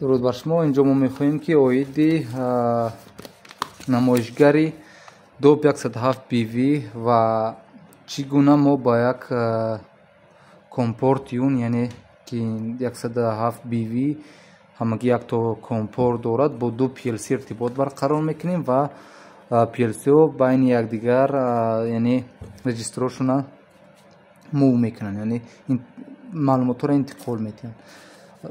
Дуруд бар шумо. Инҷо мо мехоҳем, ки оиди намоишгари ДОП 107 BV ва чӣ гуна мо ба як компорти он, яъне ки 107 BV ҳамагӣ якто компорт дорад, бо ду PLC иртибот барқарор мекунем ва PLC-ҳо байни якдигар, яъне регистрошона move мекунанд, яъне маълумотҳоро интиқол медиҳанд.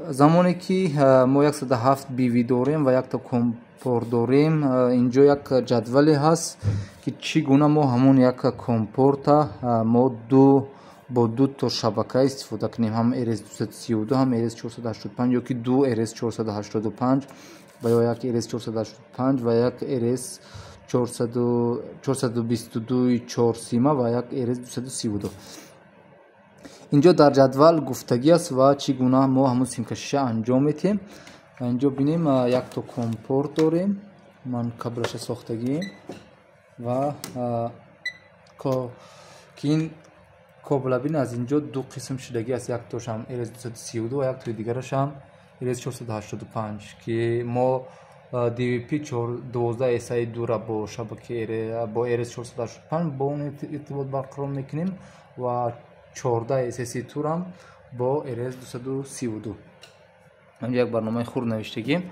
Замоне ки мо 107 BV дорем ва якто компорт дорем, инҷо як ҷадвале ҳаст, ки чӣ гуна мо ҳамон як компорта мо ду бо дуто шабака истифода кунем, ҳам RS 232, ҳам RS 485, ё ки ду RS 485 ва ё як RS 485 ва як RS 422 чорсима ва як RS 232. Инҷо дар ҷадвал гуфтагӣ аст ва чӣ гуна мо ҳамун симкашиша анҷом медиҳем. Инҷо бинем, якто компорт дорем, ман каблаша сохтагием ва ки ин кабла, бин, аз инҷо ду қисм шудагӣ аст: яктошам RS 232 ва яктои дигарашам RS 485, ки мо DVP 12 SA 2 бо шабакаи бо RS 485 бо он иртибот барқарор мекунем ва 14 SSC турам бо RS 232. Инҷо як барномаи хурд навиштагим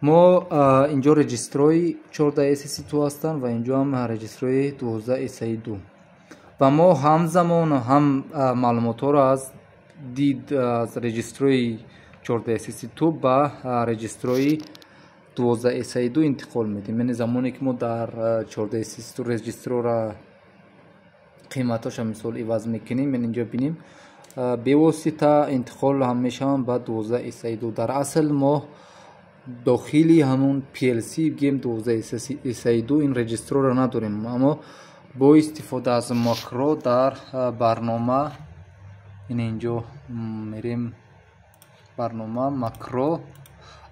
мо. Инҷо регистрои 14 SSC 2 ҳастанд ва инҷо ҳам регистрои 12 SA 2 ва мо ҳамзамон ҳам маълумотҳоро аз дид аз регистрои 14 SSC 2 ба регистрои 12 SA 2 интиқол медиҳем. Яъне замоне ки мо дар 14 SSC 2 регистрора қиматҳоша, мисол, иваз мекунем, яъне инҷо бинем, бевосита интиқол ҳам мешаванд ба 12 SA 2. Дар асл мо дохили ҳамон PLC гем 12 SA 2 ин регистроро надорем, аммо бо истифода аз макро дар барнома, ин инҷо мерем, барнома, макро,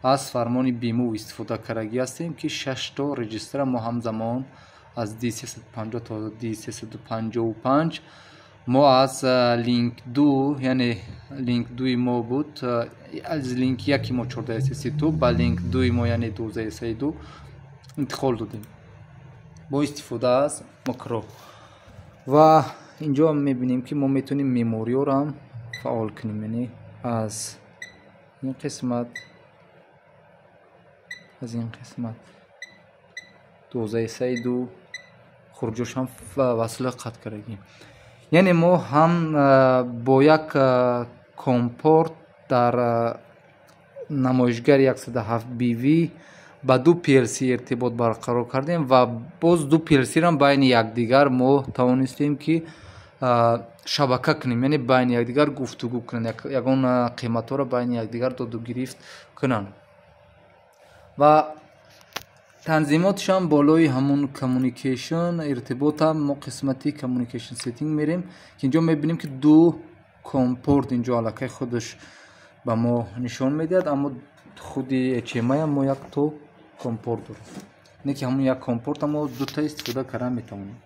аз фармони BMOVE истифода кардагӣ ҳастем, ки шашто регистра мо ҳамзамон аз D350 то D355 мо аз link 2, яъне link 2 мо буд, аз link 1 мо 14 SSC2 ба link 2 мо, яъне 12 SA2 интиқол додем бо истифода аз макро. Ва инҷо мебинем, ки мо метавонем мемориёро ҳам фаъол кунем, яъне аз ин қисмат, аз ин қисмат 12 SA2 хуруҷош ҳам васила қатъ кардагим. Яъне мо ҳам бо як компорт дар намоишгари 107 BV ба ду PLC иртибот барқарор кардем ва боз ду PLC-ро байни якдигар мо тавонистем, ки шабака кунем, яъне байни якдигар гуфтугӯ кунанд, ягон қиматҳоро байни якдигар доду гирифт кунанд. Ва танзимотшам болои ҳамун communication, иртиботам, мо қисмати communication setting мерем, ки инҷо мебинем, ки ду компорт инҷо аллакай худаш ба мо нишон медиҳад, аммо худи HMI мо якто компорт дорем, не ки ҳамун як компорта мо дута истифода кардан метавонем.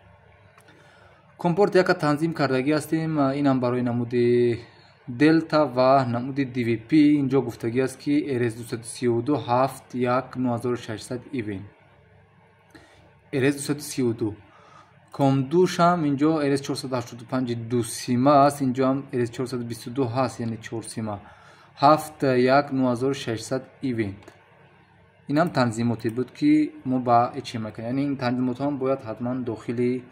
Компорт яка танзим кардагӣ ҳастем, инам барои намуди Делта ва намуди DVP. Инҷо гуфтагӣ аст, ки RS 232 7 1 9600 even RS 232 COM2 шам инҷо RS 485 дусима аст, инҷо ҳам RS 422 ҳаст, яъне чорсима, 7 1 9600 event. Инам танзимоте буд, ки мо ба HMI кардем. Яъне ин танзимотҳо бояд ҳатман дохили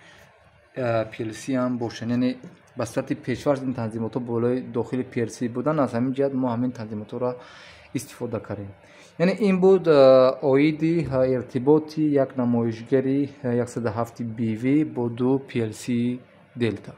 PLC ҳам бошанд, яъне ба сурати пешфарз ин танзимотҳо болои дохили PLC будан. Аз ҳамин ҷиҳат мо ҳамин танзимотҳоро истифода кардем. Яъне ин буд оиди иртиботи як намоишгари 107 BV бо ду PLC Делта.